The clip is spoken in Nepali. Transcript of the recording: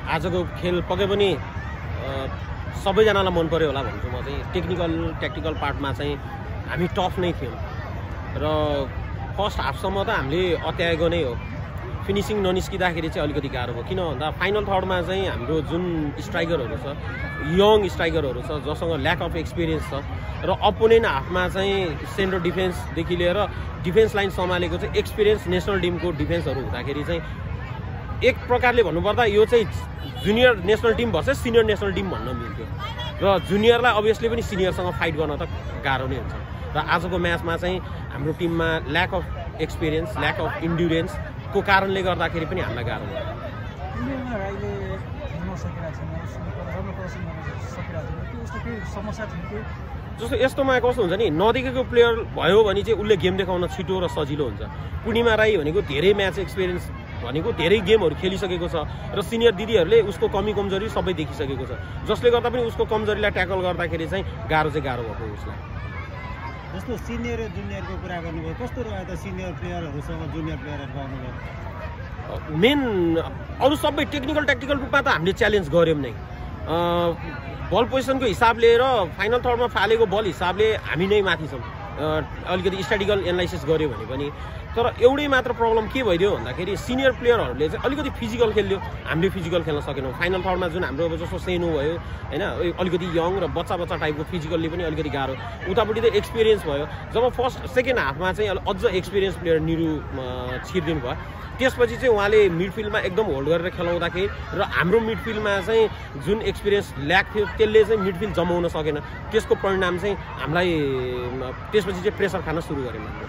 आजको खेल पक्कै पनि सबैजनालाई मन पर्यो होला भन्छु म चाहिँ। टेक्निकल ट्याक्टिकल पार्टमा चाहिँ हामी टफ नै थियौँ र फर्स्ट हाफसम्म त हामीले अत्याएको नै हो। फिनिसिङ ननिस्किँदाखेरि चाहिँ अलिकति गाह्रो भयो, किन भन्दा फाइनल थर्डमा चाहिँ हाम्रो जुन स्ट्राइकरहरू छ, यङ स्ट्राइकरहरू छ जसँग ल्याक अफ एक्सपिरियन्स छ र अपोनेन्ट हाफमा चाहिँ सेन्टर डिफेन्सदेखि लिएर डिफेन्स लाइन सम्हालेको चाहिँ एक्सपिरियन्स नेसनल टिमको डिफेन्सहरू हुँदाखेरि चाहिँ एक प्रकारले भन्नुपर्दा यो चाहिँ junior national team versus senior national team भन्न मिल्थ्यो र जुनियरलाई अभियसली पनि सिनियरसँग फाइट गर्न त गाह्रो नै हुन्छ। र आजको म्याचमा चाहिँ हाम्रो टिममा lack of experience, lack of इन्ड्युरेन्सको कारणले गर्दाखेरि पनि हामीलाई गाह्रो भयो। जस्तो यस्तोमा कस्तो हुन्छ नि, नदेखेको प्लेयर भयो भने चाहिँ उसले गेम देखाउन छिटो र सजिलो हुन्छ। पूर्णिमा राई भनेको धेरै म्याच एक्सपिरियन्स भनेको धेरै गेमहरू खेलिसकेको छ र सिनियर दिदीहरूले उसको कमी कमजोरी सबै देखिसकेको छ, जसले गर्दा पनि उसको कमजोरीलाई ट्याकल गर्दाखेरि चाहिँ गाह्रो भएको उसलाई। जस्तो सिनियर र जुनियरको कुरा गर्नुभयो, कस्तो रह्यो त सिनियर प्लेयरहरूसँग जुनियर प्लेयरहरूको अनुभव? मेन अरू सबै टेक्निकल ट्याक्टिकल रूपमा त हामीले च्यालेन्ज गऱ्यौँ नै। बल पोजिसनको हिसाबले र फाइनल थर्डमा फालेको बल हिसाबले हामी नै माथि छौँ। अलिकति स्ट्याटिकल एनालाइसिस गऱ्यो भने पनि, तर एउटै मात्र प्रब्लम के भइदियो भन्दाखेरि सिनियर प्लेयरहरूले चाहिँ अलिकति फिजिकल खेल्यो, हामीले फिजिकल खेल्न सकेनौँ। फाइनल थर्डमा जुन हाम्रो जस्तो सेनो भयो होइन, अलिकति यङ र बच्चा टाइपको फिजिकल्ली पनि अलिकति गाह्रो, उतापट्टि त एक्सपिरियन्स भयो। जब फर्स्ट सेकेन्ड हाफमा चाहिँ अझ एक्सपिरियन्स प्लेयर निरु छिरिदिनु भयो, त्यसपछि चाहिँ उहाँले मिडफिल्डमा एकदम होल्ड गरेर खेलाउँदाखेरि र हाम्रो मिडफिल्डमा चाहिँ जुन एक्सपिरियन्स ल्याक थियो त्यसले चाहिँ मिडफिल्ड जमाउन सकेन। त्यसको परिणाम चाहिँ हामीलाई त्यसपछि चाहिँ प्रेसर खान सुरु गऱ्यौँ हामीले।